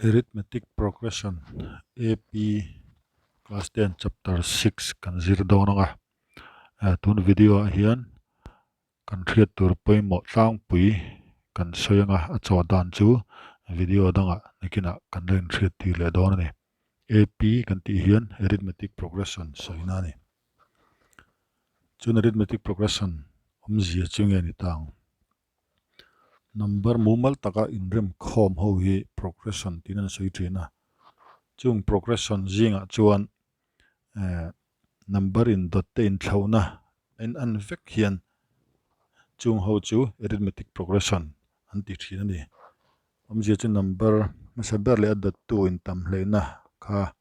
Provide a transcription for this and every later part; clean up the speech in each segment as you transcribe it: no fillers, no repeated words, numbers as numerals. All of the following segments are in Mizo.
Arithmetic Progression, AP, Class 10 Chapter 6 kan zir dawn ang a. Tun video ah hian kan hriat tur pawimawh tlangpui kan sawi ang a, a chawh dan chu video dangah nakinah kan la inhriat tir leh dawn a ni. AP kan tih hian Arithmetic Progression sawina a ni. Chuan Arithmetic Progression awmzia chu nge ni ta ang? Number mumal taka inrem khawm ho hi progression tiin an sawi thin a. Chung progression zingah chuan eh number in dawt te inthlauhna a in an vek hian chung ho chu arithmetic progression an ti thin a ni. Awmzia chu number hmasa ber leh a dawttu intam hleihna kha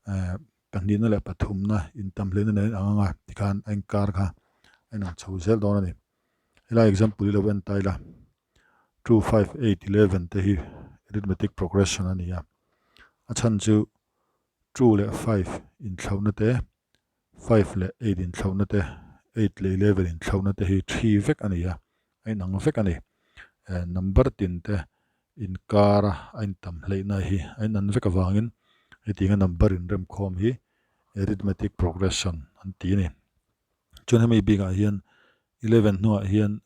eh pahnihna leh pathumna intam hleihna nen a inang ang a tikhan a inkar kha a inang chho zel dawn a ni. Helai example hi lo en ta ila 2, 5, 8, 11 te hi arithmetic progression a ni a. A chhan chu 2 leh 5 inthlauhna te, 5 leh 8 inthlauhna te, 8 leh 11 inthlauhna te hi 3 vek a ni a, a inang vek a ni. Eh, number tin te inkara a intam hleihna hi a inan vek avangin hetianga number inremkhawm hi arithmetic progression an ti a ni. Chuan hemi bikah hian 11 hnuah hian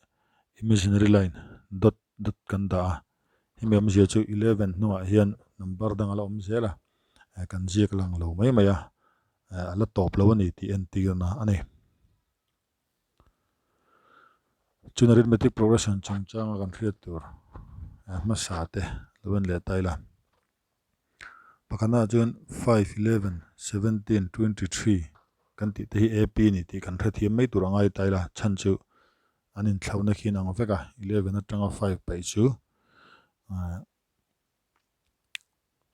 imaginary line dot dot kan dah a, hemi awmzia chu 11 hnuah hian number dang a la awm zel a, kan ziak lang lo mai mai a, a la tawp lo a ni tih entirna a ni. Chuan arithmetic progression chungchanga kan hriat tur hmasa te lo en leh ta ila. Pakhatnaah chuan 5, 11, 17, 23 kan tih te hi AP a ni tih kan hrethiam mai tur a ngai ta ila chhan chu an inthlauhna khi an ang vek a, 11 atanga 5 paih chu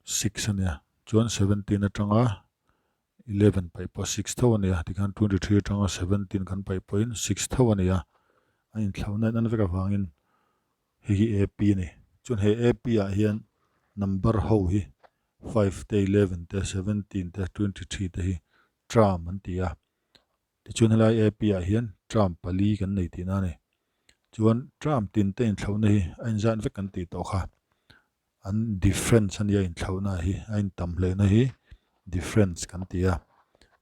6 a nia, chuan 17 atanga 11 paih pawh 6 tho a nia, tikhan 23 atanga 17 kan paih pawhin 6 tho a nia, an inthlauhna in an vek avangin Hei hi AP a ni. Chuan he AP ah hian number ho hi 5 te, 11 te, 17 te, 23 te hi term an ti a. Tichuan helai AP ah hian term pali kan nei tihna a ni. Chuan term tin te inthlauhna hi a inzat vek kan tih tawh kha. An difference a nia inthlauhna hi a intam hleihna hi difference kan ti a.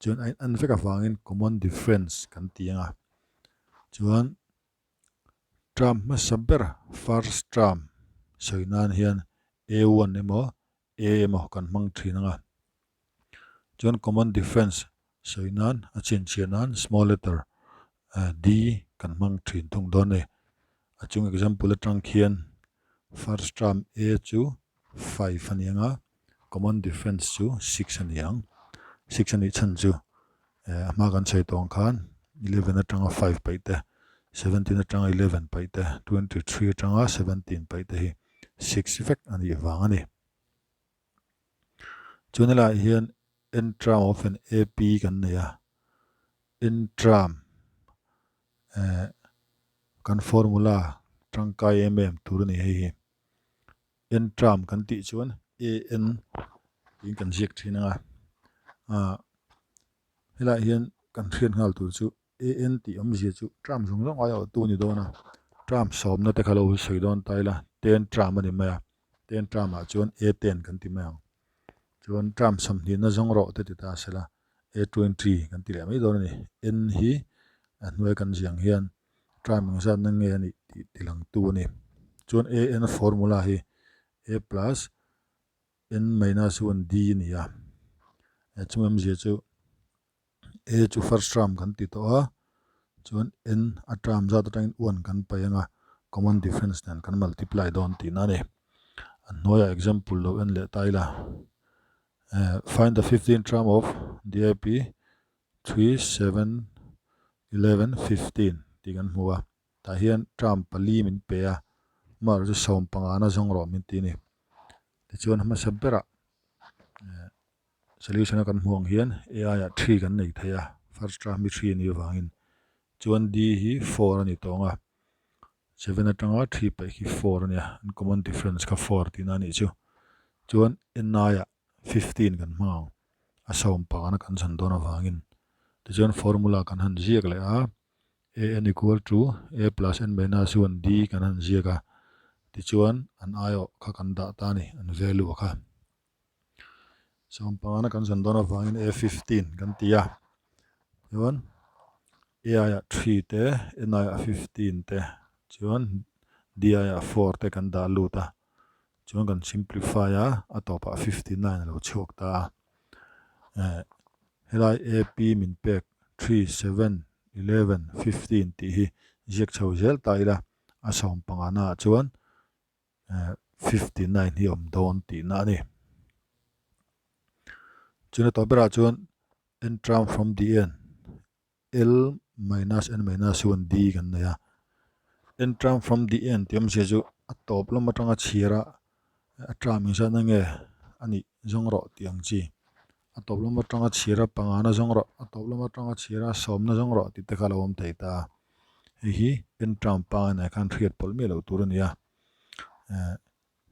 Chuan a in an vek avangin common difference kan ti ang a. Chuan Term hmasa ber, first term, sawi nan hian A one emaw A emaw kan hmang thin ang a. Chuan common difference sawi nan a chhinchhiah nan small letter D kan hmang thin thung dawn a ni. A chung example atang khian first term A chu 5 a ni ang a, common difference chu 6 a ni ang. 6 a nih chhan chu a hma kan sawi tawh ang khan 11 atanga 5 paih te, 17 atanga 11 paih te, 23 atanga 17 paih te hi 6 vek a nih vang a ni. Chuan helaiah hian n term of an AP kan nei a, n term kan formula tangkai em em tur a ni hei hi. N term kan tih chuan A N tiin kan ziak thin ang a, ah helaiah hian kan hriat nghal tur chu A N tih awmzia chu term zawng zawng ai awhtu a ni dawn a, term sawmna te kha lo sawi dawn ta ila ten term a ni mai a, ten term ah chuan A ten kan ti mai ang. Chuan term sawmhnihna zawng rawh te ti ta sela A 20 kan ti leh mai dawn a ni. N hi a hnuai kan ziah ang hian Term engzatna nge a nih tih tilangtu a ni. Chuan A N formula hi A plus N minus 1 D a ni a. Chumi awmzia chu A chu first term kan ti tawh a, chuan N a term zat atangin 1 kan paih ang a, common difference nen kan multiply dawn tihna a ni. A hnuaiah example lo en leh ta ila. Find the 15 term of DIP 3, 7, 11, 15 tih kan hmu a, tah hian term pali min pe a, amaherawh chu sawmpangana zawng rawh min ti a ni. Tichuan hmasa berah eh solution a kan hmuh ang hian A aiah 3 kan nei thei a, first term hi 3 a nih avangin chuan D hi 4 a ni tawng a, 7 atanga 3 paih khi 4 a nia, an common difference kha 4 tihna a nih chu. Chuan N aiah 15 kan hmang ang, a sawm pangana kan chhan dawn avangin. Tichuan formula kan han ziak leh a, a n equal to a plus n minus 1 d kan han ziak a. Tichuan an aiawh kha kan dah ta a ni, an value kha. Sawmpangana kan zawn dawn avangin A 15 kan ti a, chuan A aiah 3 te, N aiah 15 te, chuan D aiah 4 te kan dah lut a, chuan kan simplify a, a tawpah 59 a lo chhuak ta a. Eh helai A P min pek 3, 7, 11, 15 tih hi ziak chho zel ta ila a sawmpangana ah chuan 59 hi a awm dawn tihna a ni. Chuna tawp berah chuan n term from the end l minus n minus 1 d kan nei a. N term from the end tih awmzia chu a tawp lam atanga chhiar a a term engzat na nge a nih zawng rawh tih ang chi. A tawp lam atanga chhiar a pangana zawng rawh, a tawp lam atanga chhiar a sawmna zawng rawh tih te kha a lo awm thei ta a. Hei hi n term pangngai khan hriat pawlh miah loh tur a ni a. Eh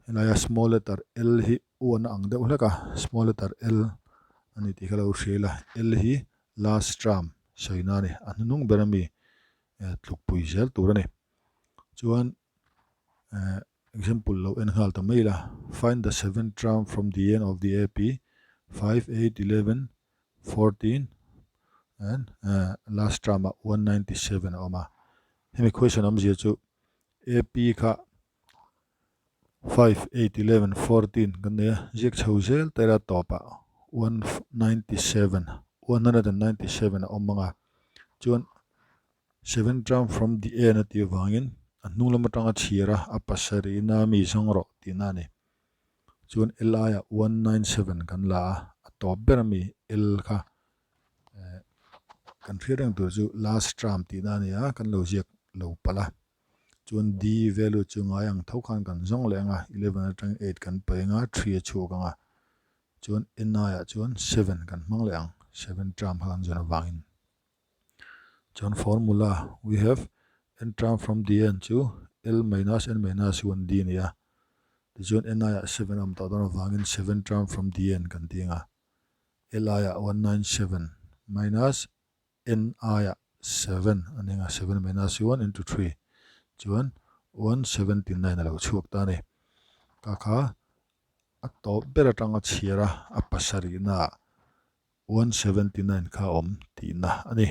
helaia small letter L hi uan a ang deuh hlek a, small letter L a ni tih kha lo hria ila, L hi last term sawina a ni, a hnuhnung ber ami eh tlukpui zel tur a ni. Chuan eh example lo en nghal ta mai ila, find the seven term from the end of the AP 5, 8, 11, 14 and eh last term ah 197 a awm a. Hemi question awmzia chu AP kha 5, 8, 11, 14 kan nei a, ziak chho zel ta ila tawpah 197, 197 a awm ang a, chuan seven term from the end a tih avangin a hnung lam atanga chhiar a, a pasarihna mi zawng rawh tihna a ni. Chuan L aiah 197 kan la a, a tawp ber ami L kha eh kan hriat reng tur chu last term tihna a ni a, kan lo ziak lo palh a. Chuan D value chu ngai ang tho khan kan zawng leh ang a, 11 atang 8 kan paih ang a, 3 a chhuak ang a. Chuan N aiah chuan 7 kan hmang leh ang, 7 term kha kan zawn avangin. Chuan formula we have N term from the end chu L minus N minus 1 D a ni a. Tichuan N aiah 7 a awm tawh dawn avangin 7 term from the end kan ti ang a. L aiah 197 minus N aiah 7 a ni ang a, 7 minus 1 into 3 chuan 179 a lo chhuak ta a ni. Ka kha a tawp ber atanga chhiar a, a pasarihnaah 179 kha a awm tihna a ni.